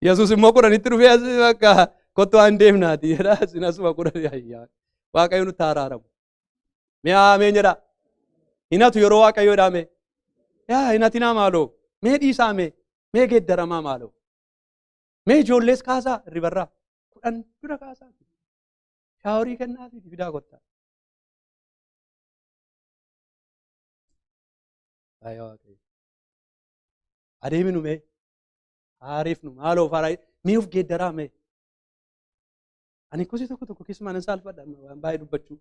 Yesuus immoo 10tti dhufee as bakka kottu waan deemnaati jedha, isin asuma 10 ayyaa. Waaqayyo nutti araaramu. Mee ameen jedha. Hinatu yeroo Waaqayyo jedhame. Yaa hinatinaa maaloo. Mee dhiisaa mee. Mee geeddaramaa maaloo. Mee ijoollees kaasaa hirribarraa. 10 dura kaasaati. Shaaworii kennaafi fidaa kottaa. Baay'ee Waaqayyo. Adeeminu mee haariifnu maaloo faaraa mee of geeddaraa mee. Ani kosii tokko tokko keessumaa nan saalfadha waan baay'ee dubbachuu.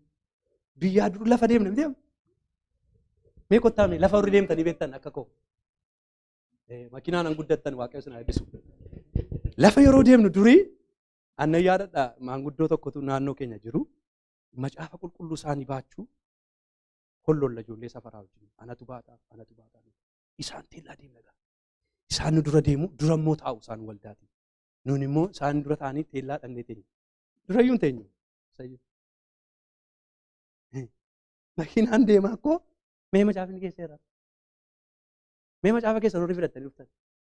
Biyyaa dur lafa deemna miti amma. Mee kottaa mee lafa warri deemtanii beektan akka koo. Makiinaan an guddattan Waaqayyo sin haa eebbisu. Lafa yeroo deemnu durii annan yaadadha maanguddoo tokkotu naannoo keenya jiru macaafa qulqulluu isaanii baachuu hollolla ijoollee safaraa wajjin anatu baataa anatu baataa isaan teellaa deemna gaa. Isaan nu dura deemu dura immoo taa'u isaan waldaati. Nuun immoo isaan dura taa'anii teellaa dhannee teenya. Durayyuu hin teenyu. Isayyuu. Makiinaan deemaa akkoo mee macaafni keessa jira. Mee macaafa keessan warri fidhattanii dhuftan.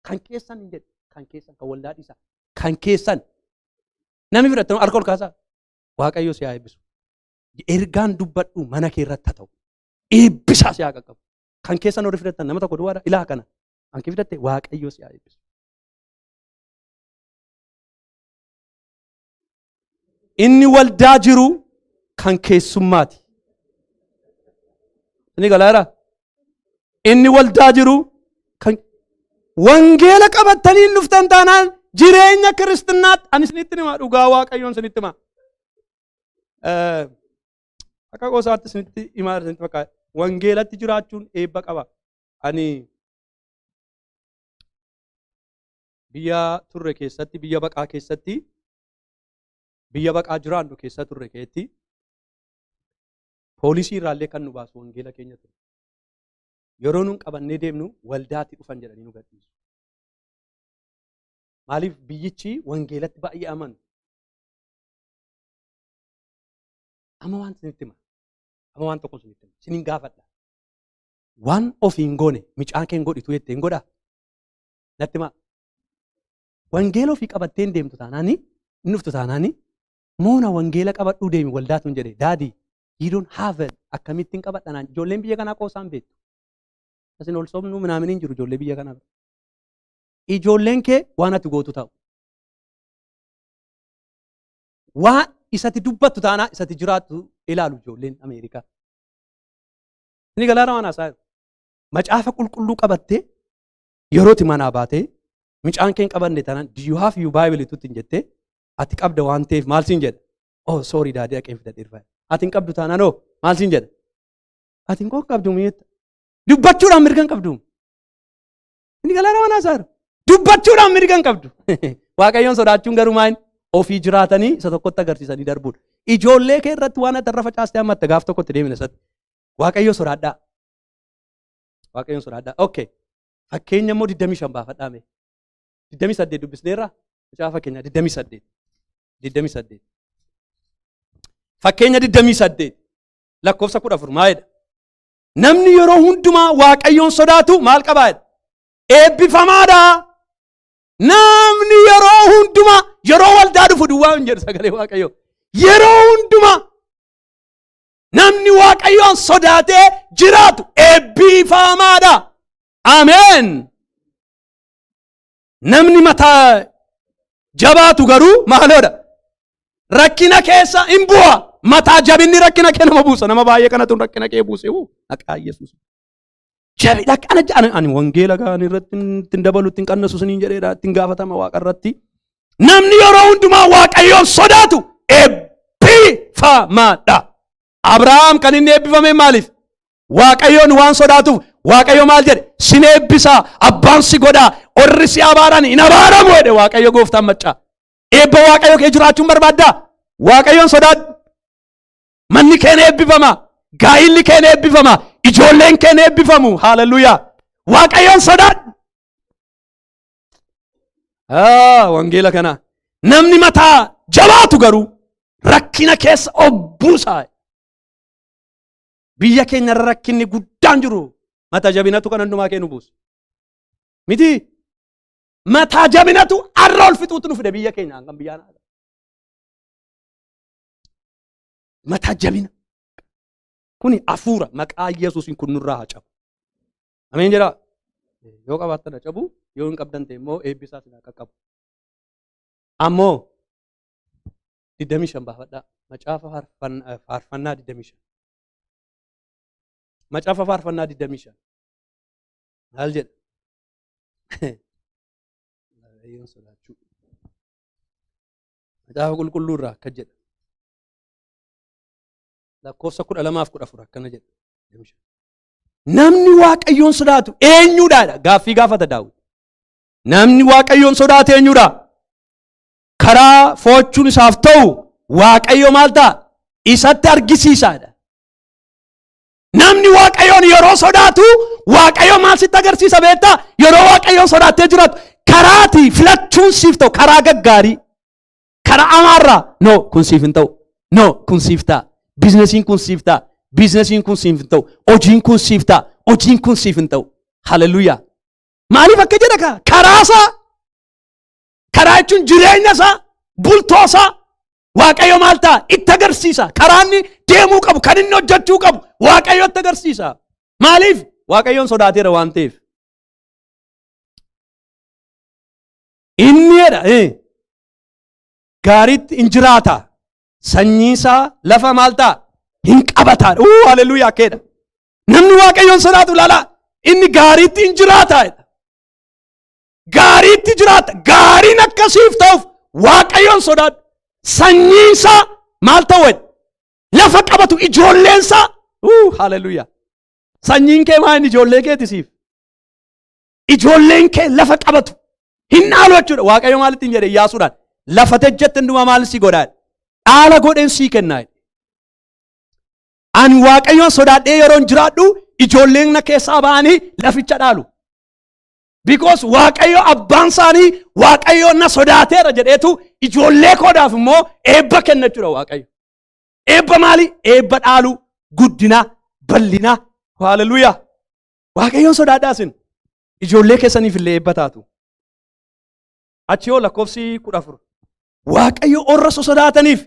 Kan keessan hin jedhu. Kan keessan kan waldaa dhiisaa. Kan keessan. Namni fidhattan harka ol kaasaa. Waaqayyo si haa eebbisu. Ergaan dubbadhu mana kee irratti haa ta'u. Eebbisaa si haa qaqqabu. Kan keessan warri fidhattan nama tokko duwwaadha. Ilaa kana. Kan kee fidatte Waaqayyo si haa eebbisu. Inni waldaa jiru kan keessummaati. Inni galaara. Inni waldaa jiru kan wangeela qabattanii hin dhuftan taanaan jireenya kiristinnaatti ani isinitti hima dhugaa Waaqayyoon isinitti hima. Akka qosaatti isinitti himaa isinitti fakkaata. Wangeelatti jiraachuun eebba qaba. Ani biyya turre keessatti biyya baqaa keessatti biyya baqaa jiraannu keessa turre keessatti poolisii irraallee kan nu baasu wangeela keenya ture. Yeroo nun qabannee deemnu waldaatti dhufan jedhanii nu gadhiisu. Maaliif biyyichi wangeelatti baay'ee amanu. Amma waan isinitti hima. Amma waan tokko isinitti hima. Isinin gaafadha. Waan ofii hin goone micaan kee hin godhitu jettee hin godhaa? Natti himaa. Wangeela ofii qabattee hin deemtu taanaani, hin dhuftu taanaani, moona wangeela qabadhuu deemi waldaatu hin jedhe. Daddy, you don't have it. Akkamittiin qabadha naan. Ijoolleen biyya kanaa qoosaan beektu. Asin ol sobnuu minaamin hin jiru ijoollee biyya kanaa bira. Ijoolleen kee waan ati gootu ta'u. Waan isati dubbattu taanaa isati jiraattu ilaalu ijoolleen Ameerikaa. Inni galaana waan haasaa jiru. Macaafa qulqulluu qabattee yerooti manaa baatee mucaan kee hin qabanne taanaan do you have your bible tutti hin jettee ati qabda waan ta'eef maal siin jedha? Oh sorry daddy, dhaqeen fidadhee dhufa. Ati hin qabdu taanaan hoo maal siin jedha? Ati hin qabdu mi'eetta. Dubbachuudhaan mirga hin qabdu. Inni galaana waan haasaa jiru. Dubbachuudhaan mirga hin qabdu. Waaqayyoon sodaachuun garuu maal ofii jiraatanii isa tokkotti agarsiisanii darbuudha. Ijoollee kee irratti waan ati irra facaastee hammatta gaaf tokkotti deemina isatti. Waaqayyo sodaadhaa. Waaqayyoon sodaadhaa. Okay. Fakkeenya immoo 25 baafadhaa mee. 28 dubbisneerra. Macaafa fakkeenyaa 28. 28. Fakkeenya 28 lakkoofsa 14 maalidha? Namni yeroo hundumaa Waaqayyoon sodaatu maal qabaa jedha? Eebbifamaadha. Namni yeroo hundumaa yeroo waldaa dhufu duwwaa hin jedhu sagalee Waaqayyoo. Yeroo hundumaa namni Waaqayyoon sodaatee jiraatu eebbifamaadha. Ameen. Namni mataa jabaatu garuu maaloodha? Rakkina keessa hin bu'a. Mataa jabinni rakkina kee nama buusa. Nama baay'ee kanatu rakkina kee buuse. Maqaa Yesuus. Jabi akkana jedhan ani wangeela gaan irratti ittiin dabalu ittiin qannasu siniin jedheedha ittiin gaafatama Waaqa irratti. Namni yeroo hundumaa Waaqayyoon sodaatu eebbifamaadha. Abrahaam kan inni eebbifame maaliif? Waaqayyoon waan sodaatuuf. Waaqayyo maal jedhe? Sin eebbisaa, abbaan si godhaa, orri si abaaran hin abaaramu jedhe Waaqayyo gooftaan maccaa. Eebba Waaqayyo kee jiraachuun barbaaddaa? Waaqayyoon sodaadhu. Manni keen eebbifama. Gaa'illi keen eebbifama. Ijoolleen keen eebbifamu. Haaleluyyaa. Waaqayyoon sodaadhu. Wangeela kana. Namni mataa jabaatu garuu rakkina keessa of buusa. Biyya keenya irra rakkinni guddaan jiru mata jabinatu kan hundumaa kee nu buusa. Miti mataa jabinatu arra ol fixuutu nu fide biyya keenya hangam biyyaa naa. Mataa jabina. Kuni hafuura maqaa Yesuusiin kun nurraa haa cabu. Ameen jedhaa. Yoo qabaattan haa cabu, yoo hin qabdan ta'e immoo eebbisaa isin haa qaqqabu. Ammoo 25 baafadhaa. Macaafa Faarfannaa 25. Macaafa Faarfannaa 25. Maal jedha? Waaqayyoon sodaachuu. Macaafa qulqulluu irraa akka jedha. Lakkoofsa 12 fi 14 akkana jedha. Namni Waaqayyoon sodaatu eenyuudha? Gaaffii gaafata Daawit. Namni Waaqayyoon sodaatu eenyuudha? Karaa fo'achuun isaaf ta'u Waaqayyo maal ta'a? Isatti argisiisaadha. Namni Waaqayyoon yeroo sodaatu Waaqayyo maal sitti agarsiisa beektaa? Yeroo Waaqayyoon sodaattee jiraatu karaati filachuun siif ta'u, karaa gaggaarii. Karaa amaarraa, no, kun siif hin ta'u. No, kun siif ta'a. Biizinesiin kun siif ta'a. Biizinesiin kun siif hin ta'u. Hojiin kun siif ta'a. Hojiin kun siif hin ta'u. Haleluuyaa. Maaliif akka jedha kaa? Karaa isaa. Karaa jechuun jireenya isaa, bultoo isaa Waaqayyo maal ta'a? Itti agarsiisa. Karaa inni deemuu qabu, kan inni hojjechuu qabu Waaqayyo itti agarsiisa. Maaliif? Waaqayyoon sodaateera waan ta'eef. Inni jedha gaariitti hin jiraata. Sanyii isaa lafa maal ta'a? Hin qabata. Uu, haleluuyaa keedha. Namni Waaqayyoon sodaatu ilaalaa. Inni gaariitti hin jiraata. Gaariitti jiraata. Gaariin akkasiif ta'uuf Waaqayyoon sodaadhu. Sanyiin isaa maal ta'u jedhe? Lafa qabatu ijoolleen isaa. Uu, haleluuyaa. Sanyiin kee maal, ijoollee keeti siif? Ijoolleen kee lafa qabatu. Hin dhaalu jechuudha. Waaqayyo maalitti hin jedhe Iyyaasuudhaan? Lafa tejjette hundumaa maal si godhaa? Dhaala godheen sii kennaa. Ani Waaqayyoon sodaadhee yeroon jiraadhu ijoolleen na keessaa ba'anii laficha dhaalu. Because Waaqayyo abbaan isaanii Waaqayyo na sodaateera jedheetu ijoollee koodaaf immoo eebba kenna jechuudha Waaqayyo. Eebba maali? Eebba dhaaluu, guddinaa, bal'inaa. Haleluuyaa. Waaqayyoon sodaadhaa isin. Ijoollee keessaniif illee eebba taatu. Achi yoo lakkoofsi 14. Waaqayyo warra sodaataniif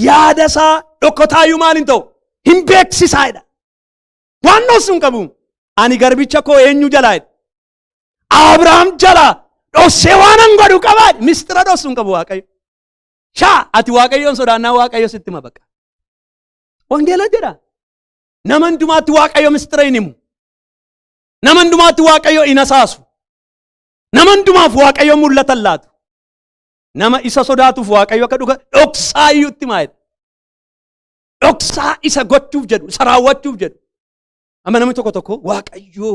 yaada isaa dhokataayyuu maal hin ta'u? Hin beeksisaadha. Waan dhoksu hin qabu. Ani garbicha koo eenyu jalaa jedha? Abrahaam jalaa dhoksee waan an godhu qabaa. Mistira dhoksu hin qabu Waaqayyo. Shaa ati Waaqayyoon sodaannaa Waaqayyo sitti hima baqa. Wangeela jedha. Nama hundumaatti Waaqayyo mistira hin himu. Nama hundumaatti Waaqayyo hin asaasu. Nama hundumaaf Waaqayyo mul'ata hin laatu. Nama isa sodaatuuf Waaqayyo akka dhuga dhoksaa iyyuu itti himaa jedha. Dhoksaa isa gochuuf jedhu, isa raawwachuuf jedhu. Amma namni tokko tokko Waaqayyo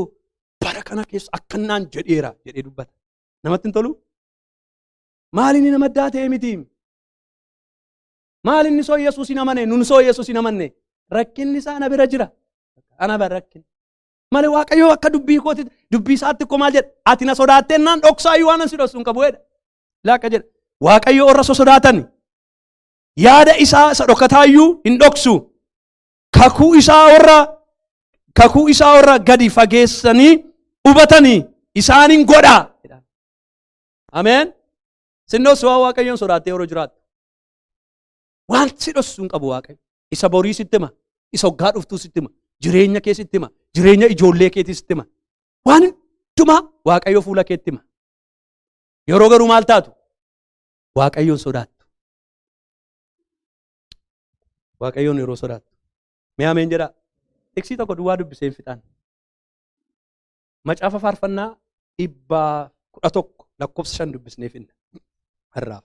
bara kana keessa akkanaan jedheera jedhee dubbata. Namatti hin tolu? Maal inni nama addaa ta'e miti? Maal inni soo Yesuus hin amane? Nun soo Yesuus hin amanne? Rakkinni isaa ana bira jira. Ana bira rakkinni. Malee Waaqayyo akka dubbii kooti, dubbii isaatti koo maal jedha? Ati na sodaattee naan dhoksaa iyyuu waan si dhoksu hin qabu jedha. Laa akka jedha. Waaqayyo warra sosodaatan yaada isaa isa dhokataa iyyuu hin dhoksu. Kakuu isaa warra gadi fageessanii hubatanii isaaniin godha. Ameen. Sin dhoksu waan Waaqayyoon sodaattee yeroo jiraattu. Waan si dhoksu hin qabu Waaqayyo. Isa borii sitti hima. Isa waggaa dhuftuu sitti hima. Jireenya kee sitti hima. Jireenya ijoollee keetii sitti hima. Waan hundumaa Waaqayyo fuula keetti hima. Yeroo garuu maal taatu? Waaqayyoon sodaattu. Waaqayyoon yeroo sodaattu. Mee ameen jedhaa. Tiksii tokko duwwaa dubbisee hin fixaan. Macaafa Faarfannaa 111 lakkoofsa 5 dubbisnee finna. Har'aaf.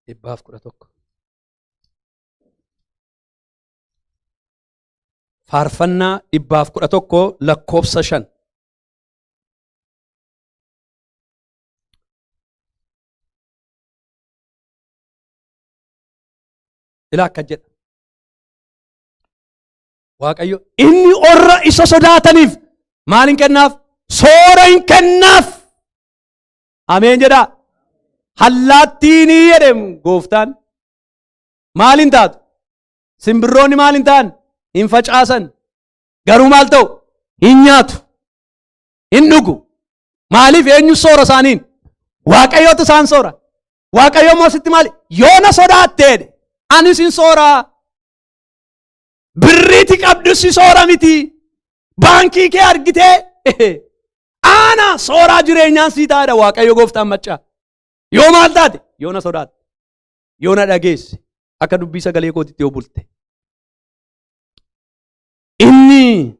111. Faarfannaa 111 lakkoofsa 5. Ilaa, akka jedha. Waaqayyo inni warra isa sodaataniif maal hin kennaaf? Soora hin kennaaf. Ameen jedhaa. Allaattiinii jedhe gooftaan. Maal hin taatu? Simbirroonni maal hin ta'an? Hin facaasan. Garuu maal ta'u? Hin nyaatu. Hin dhugu. Maaliif? Eenyu soora isaaniin? Waaqayyootu isaan soora. Waaqayyo immoo sitti maali? Yoo na sodaattee anis hin sooraa. Birriiti qabdu si soora miti. Baankii kee argitee ani Ana sooraa jireenyaan sii taa'edha Waaqayyo gooftaan maccaa. Yoo maal taate? Yoo na sodaatte. Yoo na dhageesse. Akka dubbii sagalee kootitti yoo bulte. Inni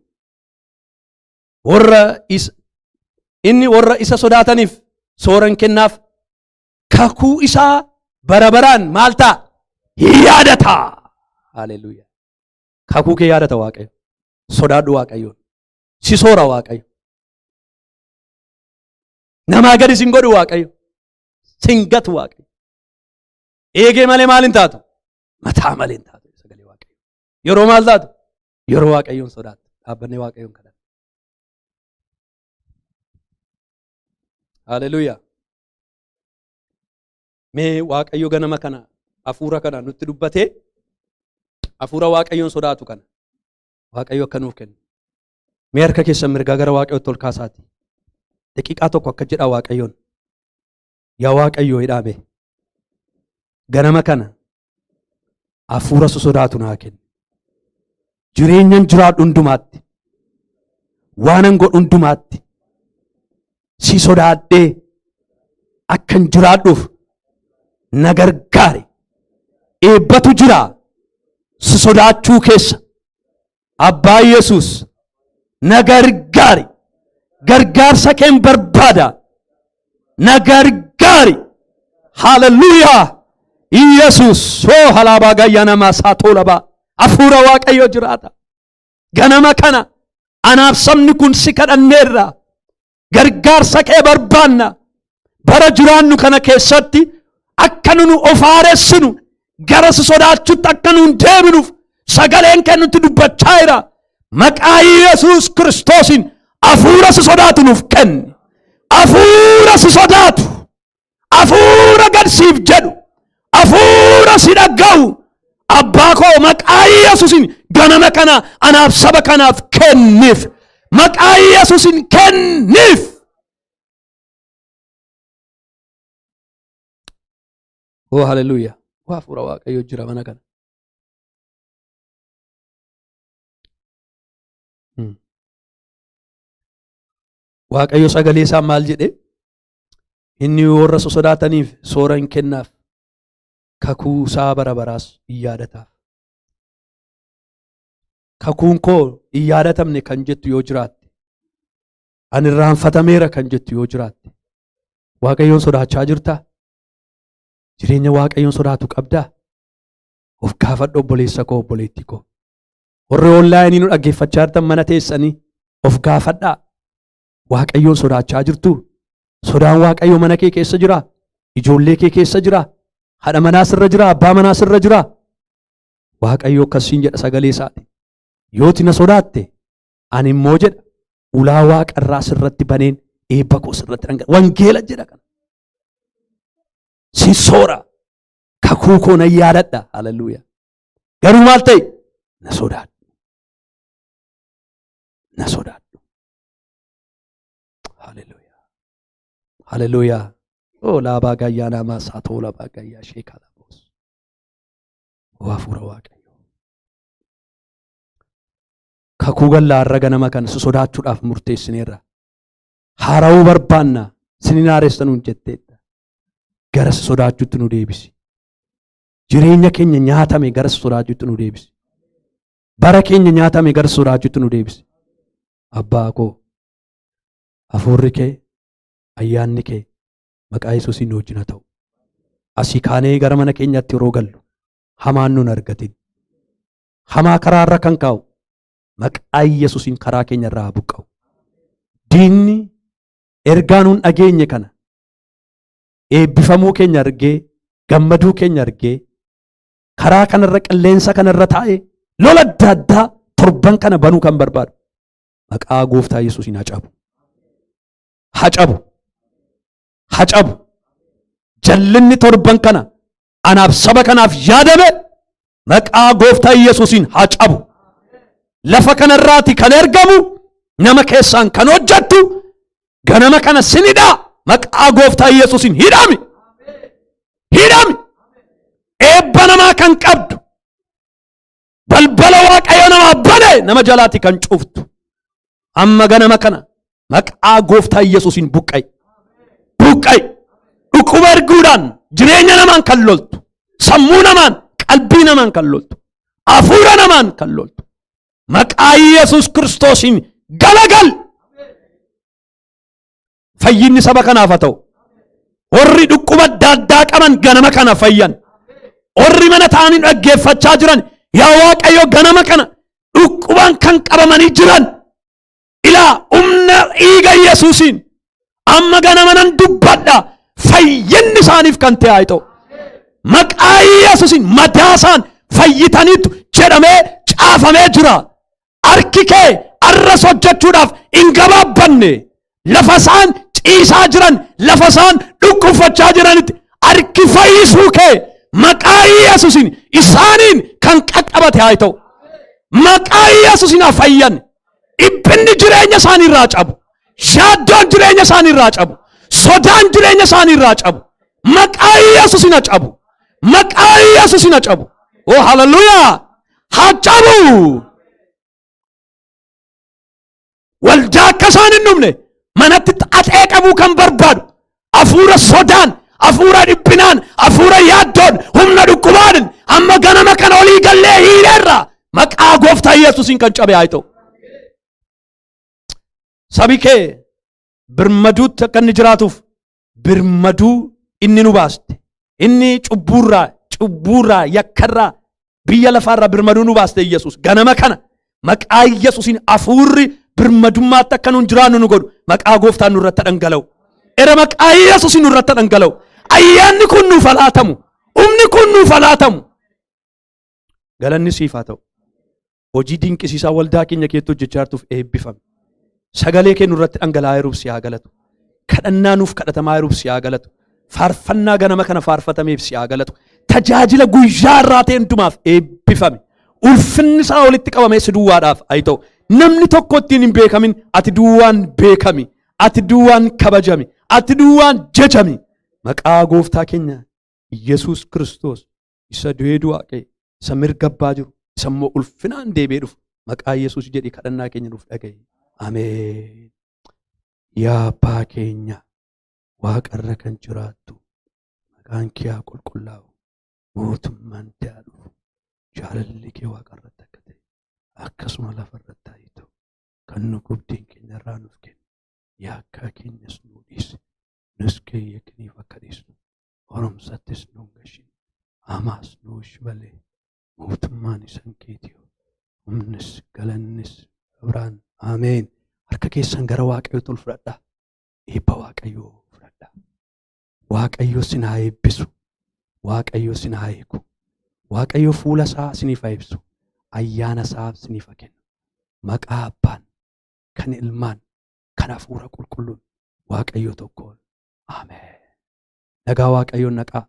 warra isa inni warra isa sodaataniif sooran kennaaf, kakuu isaa bara baraan maal ta'a? Hin yaadata. Haleluuyaa. Kakuu kee yaadata Waaqayyo. Sodaadhu Waaqayyoon. Si soora Waaqayyo. Namaa gadi sin godhu Waaqayyo. Sin gatu Waaqayyo. Eegee malee maal hin taatu? Mataa malee hin taatu sagalee Waaqayyo. Yeroo maal taatu? Yeroo Waaqayyoon sodaattu. Dhaabbannee Waaqayyoon kadhanna. Haleluuyaa. Mee Waaqayyo ganama kana hafuura kana nutti dubbatee, hafuura Waaqayyoon sodaatu kana Waaqayyo akka nuuf kennu. Mee harka keessan mirgaa gara Waaqayyootti ol kaasaati. Daqiiqaa tokko akka jedha Waaqayyoon. Yaa Waaqayyo jedhaame. Ganama kana hafuura sosodaatu naa kenni. Jireenyan jiraadhu hundumaatti, waanan godhu hundumaatti si sodaadhee akkan jiraadhuuf na gargaare. Eebbatu jira si sodaachuu keessa. Abbaa Yesuus, na gargaari. Gargaarsa keen barbaada. Na gargaari. Haleluuyaa. Yesuus soo halaabaa gayyaa namaa isaa toolabaa. Hafuura Waaqayyo jiraata. Ganama kana anaaf sabni kun si kadhanneerra. Gargaarsa kee barbaanna. Bara jiraannu kana keessatti akka nu of haaressinu, gara si sodaachutti akka nuun deebinuuf sagaleen kee nutti dubbachaa jira. Maqaa Yesuus Kiristoosiin hafuura si sodaatu nuuf kenni. Hafuura si sodaatu. Hafuura gad siif jedhu. Hafuura si dhaga'u. Abbaa koo, maqaa Yesuusiin ganama kana anaaf saba kanaaf kenniif. Maqaa Yesuusiin kenniif. Oh, haleluuyaa. Waa hafuura Waaqayyo jira mana kana. Waaqayyo sagalee isaa maal jedhe? Inni warra sosodaataniif soora hin kennaaf, kakuu isaa bara baraas hin yaadataaf. Kakuun koo hin yaadatamne kan jettu yoo jiraatte, ani irraanfatameera kan jettu yoo jiraatte, Waaqayyoon sodaachaa jirtaa? Jireenya Waaqayyoon sodaatu qabdaa? Of gaafadhu, obboleessa koo, obboleettii koo. Warri onlaayinii nu dhaggeeffachaa jirtan, mana teessanii of gaafadhaa. Waaqayyoon sodaachaa jirtuu? Sodaan Waaqayyoo mana kee keessa jiraa? Ijoollee kee keessa jiraa? Haadha manaa sirra jiraa? Abbaa manaa sirra jiraa? Waaqayyo akkasiin jedha sagalee isaati. Yooti na sodaatte, ani immoo jedha, ulaa waaqarraa sirratti baneen eebba koo sirratti dhangala. Wangeela jedha kana. Si soora. Kakuu koo nan yaadadha. Haleluuyaa. Garuu maal ta'e? Na sodaadhu. Na sodaadhu. Haleluuyaa. Haleluuyaa. Oh, laabaa gayyaa namaa saatoo labaa gayyaa sheekaa laboos. Oh, hafuura Waaqayyoo. Kakuu gallaa har'a ganama kana si sodaachuudhaaf murteessineerra. Haara'uu barbaanna, sinin haaressa nuun jetteetta. Gara si sodaachuutti nu deebisi. Jireenya keenya nyaatame gara si sodaachuutti nu deebisi. Bara keenya nyaatame gara si sodaachuutti nu deebisi. Abbaa koo, hafuurri kee, ayyaanni kee maqaa Yesuusiin nu wajjin haa ta'u. Asii kaanee gara mana keenyaatti yeroo gallu hamaan nun argatin. Hamaa karaa irra kan kaa'u maqaa Yesuusiin karaa keenya irraa haa buqqa'u. Diinni ergaa nuun dhageenye kana, eebbifamuu keenya argee, gammaduu keenya argee, karaa kanarra, qilleensa kanarra taa'ee lola adda addaa torban kana banuu kan barbaadu maqaa gooftaa Yesuusiin haa cabu. Haa cabu. Haa cabu. Jallinni torban kana anaaf saba kanaaf yaadame maqaa gooftaa Yesuusiin haa cabu. Lafa kanarraati kan ergamu, nama keessaan kan hojjettu ganama kana sinidha, maqaa gooftaa Yesuusiin hidhami. Hidhami. Eebba namaa kan qabdu, balbala Waaqayyo namaa bane nama jalaati kan cuftu. Amma ganama kana Maqaa gooftaa Yesuusiin buqqa'i. Buqqa'i. Dhukkuba erguudhaan jireenya namaan kan loltu, sammuu namaan, qalbii namaan kan loltu, hafuura namaan kan loltu. Maqaa Yesuus Kiristoosiin galagal. Fayyinni saba kanaaf haa ta'u. Warri dhukkuba adda addaa qaban ganama kana fayyan. Warri mana ta'anii dhaggeeffachaa jiran, yaa Waaqayyo, ganama kana dhukkubaan kan qabamanii jiran, ilaa humna dhiiga Yesuusiin amma ganama nan dubbadha, fayyinni isaaniif kan ta'e haa ta'u. Maqaa Yesuusiin madaasaan fayyitaniitu jedhamee caafamee jira. Harki kee arras hojjechuudhaaf hin gabaabbanne. Lafa isaan ciisaa jiran, lafa isaan dhukkubfachaa jiranitti harki fayyisuu kee maqaa Yesuusiin isaaniin kan qaqqabate haa ta'u. Maqaa Yesuusiin haa fayyan. Dhiphinni jireenya isaanii irraa cabu. Yaaddoon jireenya isaanii irraa cabu. Sodaan jireenya isaanii irraa cabu. Maqaa Yesuusiin haa cabu. Maqaa Yesuusiin haa cabu. Oh, hallelujah! Haa cabu. Waldaa akka isaan hin dhumne manatti xaxee qabuu kan barbaadu hafuura sodaan, hafuura dhiphinaan, hafuura yaaddoon, humna dhukkubaan amma ganama kana olii gallee hiileerra, maqaa gooftaa Yesuusiin kan cabe haa ta'u. Sabi kee birmaduutti akka inni jiraatuuf, birmaduu inni nu baaste, inni cubbuurraa, yakkarraa, biyya lafaarraa birmaduu nu baaste Yesuus, ganama kana maqaa Yesuusiin hafuurri birmadummaatti akka nuun jiraannu nu godhu maqaa gooftaan nurratti dhangala'u. Era maqaa Yesuusiin nurratti dhangala'u. Ayyaanni kun nuuf laatamu. Humni kun nuuf laatamu. Galanni siif haa ta'u. Hojii dinqisiisaa waldaa keenya keessatti hojjechaa jirtuuf eebbifame. Sagalee kee nurratti dhangala'aa jiruuf si haa galatu. Kadhannaa nuuf kadhatamaa jiruuf si haa galatu. Faarfannaa ganama kana faarfatameef si haa galatu. Tajaajila guyyaa irraa ta'e hundumaaf eebbifame. Ulfinni isaa walitti qabamee si duwwaadhaaf haa ta'u. Namni tokko ittiin hin beekamin, ati duwwaan beekami. Ati duwwaan kabajami. Ati duwwaan jajami. Maqaa gooftaa keenya Yesuus Kiristoos isa du'ee du'aa ka'e, isa mirga abbaa jiru, isa immoo ulfinaan deebi'ee dhufu, maqaa Yesuus jedhi kadhannaa keenya nuuf dhaga'i. Ameen. Yaa abbaa keenya waaqarra kan jiraattu, maqaan kee haa qulqullaa'u, mootummaan kee haa dhufu, jaalalli kee waaqarratti akka ta'e akkasuma lafarratti haa ta'u. Kan nu buddeen keenya irraa nuuf kenni, yakkaa keenyas nuu dhiisi, nus keeyya kiniif akka dhiisnu, qorumsattis nu hin gashin, hamaas nu oolchi malee mootummaan isan keetii, humnis, galannis biraan. Ameen. Harka keessan gara Waaqayyootti ol fudhadhaa. Eebba Waaqayyoo fudhadhaa. Waaqayyo sin haa eebbisu. Waaqayyo sin haa eegu. Waaqayyo fuula isaa isiniif haa ibsu. Ayyaana isaa isiniif haa kennu. Maqaa abbaan, kan ilmaan, kan hafuura qulqulluun, Waaqayyo tokkoon. Ameen. Nagaa Waaqayyoon naqaa.